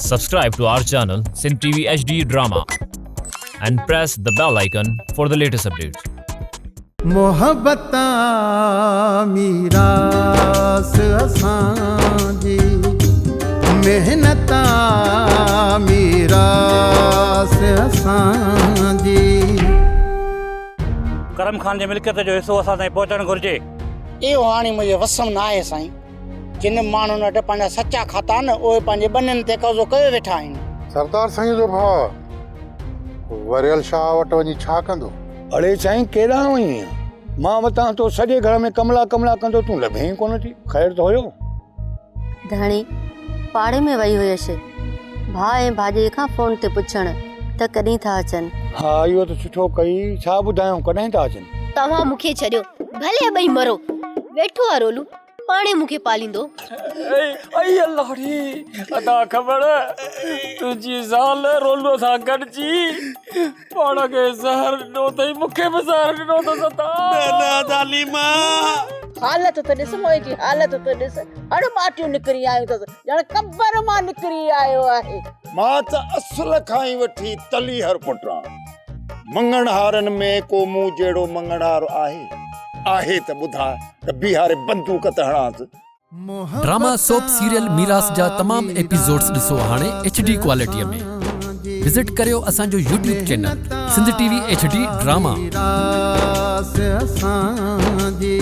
Subscribe to our channel Sindh TV HD Drama and press the bell icon for the latest updates. محبت آ ميراث اسان جي محنت آ ميراث اسان جي. ڪرم خان جي ملڪيت جو حصو اسان تائين پهچڻ گهرجي. اهو هاڻي منهنجي وس م ناهي سائين. جن ماڻهن وٽ پنهنجا سچا کاتا آهن، اهي پنهنجي ٻنين تي قبضو ڪيو ويٺا آهن. سردار سائينء جو ڀاء وريل شاهه وٽ وڃي ڇا ڪندو؟ اڙي سائين ڪيڏانهن وئين؟ مان وتان تو سڄي گهر ۾ ڪملا ڪملا ڪندو تون لڀين ئي ڪونه ٿي، خير ته هيو؟ ڌڻي، پاڙي ۾ وئي هيس، ڀاء ۽ ڀاڄائيء کان فون تي پڇڻ ته ڪڏهن ٿا اچن. ها اهو ته سٺو ڪئي، ڇا ٻڌايائون ڪڏهن ٿا اچن؟ توهان مون کي ڇڏيو، ڀلي ٻئي مرو، ويٺو آ رولو. پاڻهي مون کي پاليندو. اي الله ڙي ادا خبر تنهنجي زال رولو سان گڏجي پاڻ کي زهر ڏنو اٿئي مون کي به زهر ڏنو اٿس ادا. نه نه ادا ليما. حالت ته ڏس منهنجي حالت ته ڏس هڙ ٻاٽيون نڪري آيون اٿس ڄڻ قبر مان نڪري آيو آهي. مان ته اصل کان ئي وٺي تليهر پٽ آن. مڱڻهارن ۾ ڪو مون جهڙو مڱڻهار آهي؟ آهي ته ٻڌاء ته بيهاري بندوق ته هڻانس. ڊراما سوپ سيريل ميراث جا تمام ايپيسوڊز ڏسو هاڻي ايڇ ڊي ڪوالٽي ۾ وزٽ ڪريو اسان جو YouTube channel Sindh T V H D drama. ميراث اسان جي.